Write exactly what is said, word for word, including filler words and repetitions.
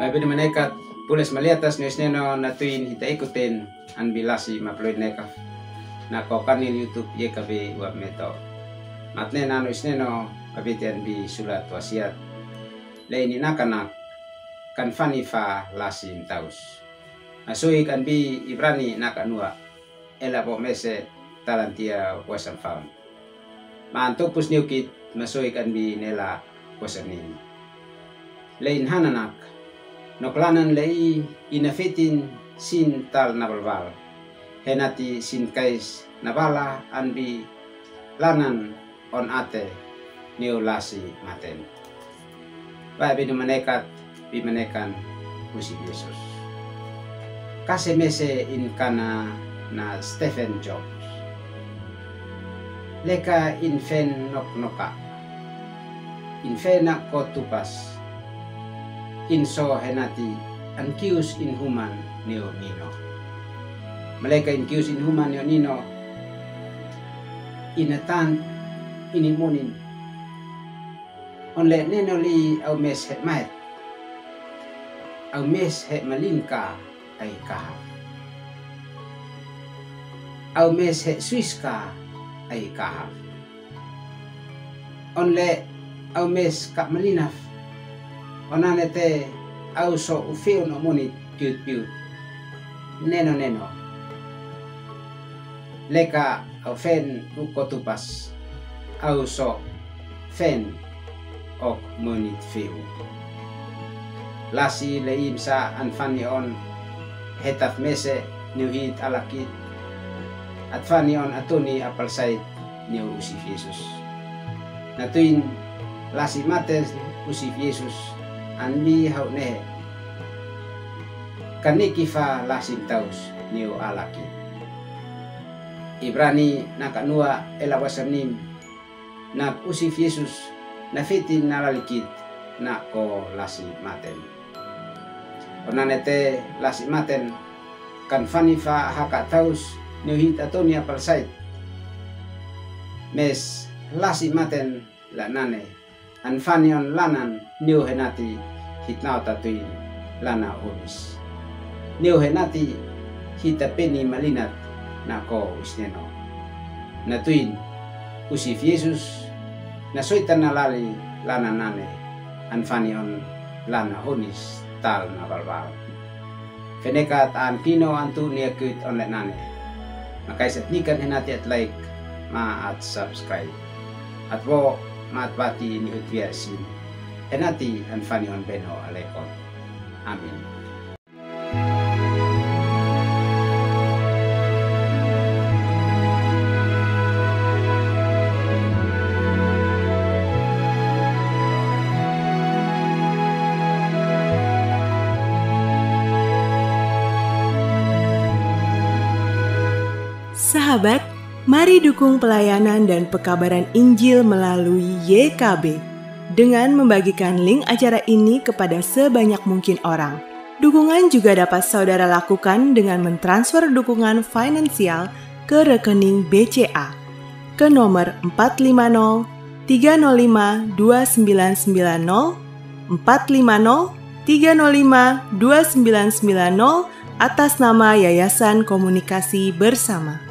Abin manekat, pules maliatas ni sineno na tuin hita ikuten an bi lasi maploin neka. Na ko kanin YouTube ye kabe wa meto. Matne nano sineno abitian bi sulat wasiat. Lei ni nakanak kan fani fa lasi mtaus. Masui kan bi Ibrani nakanua. Ela bo mese talantia wasan faun. Maan tupus niukit masui kan bi nela wasan nin. Lein hananak. Noklanan lei inafitin sin tal nabalbal. Henati sin kais nabala an bi lanan on ate niu lasi maten. Ba binu manekat bi manekan usi Yesus. Kase mese in kana na Stephen Jobs. Leka in fen nok noka. In fen na ko tupas. In so henati an kius in human niu nino. Maleka in kius in human niu nino. Inatan ini munin. Onle neno li au mes he maet. Au mes he malin ka ai kahaf. Au mes he suis ka ai kahaf. Onle au mes ka malinaf. Onanete au so ufiun o munit piut piut. Neno neno. Leka au fen uko tupas. Au so fen ok munit fiu. Lasi leim sa an fani on hetaf mese niu hit alakit. At fani on atuni apalsait niu usif Yesus. Natuin lasi maten usif Yesus an mi hau nehe. Kaniki fa lasi mtaus niu alakit. Ibrani nakanua ela wasan nim. Na usif Yesus na fitin na lalikit na ko lasi maten. Onanete lasi maten kan fani fa haka taus niu hit atuni apalsait. Mes lasi maten la nane an fani on lanan niu henati hit nao tatuin lana hunis. Niu henati hita peni malinat na ko usneno. Natuin usif Yesus na soita na lali lana nane an fani on lana hunis tal na balbal. Feneka taan kino antu ni akit on le nane. Makaisat nikan henati at like ma at subscribe. At bo ma at bati ni hutbia sin. Henati an fani on beno alekon. Amin. Sahabat, mari dukung pelayanan dan pekabaran Injil melalui Y K B dengan membagikan link acara ini kepada sebanyak mungkin orang. Dukungan juga dapat saudara lakukan dengan mentransfer dukungan finansial ke rekening B C A ke nomor empat lima nol tiga nol lima dua sembilan sembilan nol, empat lima nol tiga nol lima dua sembilan sembilan nol, atas nama Yayasan Komunikasi Bersama.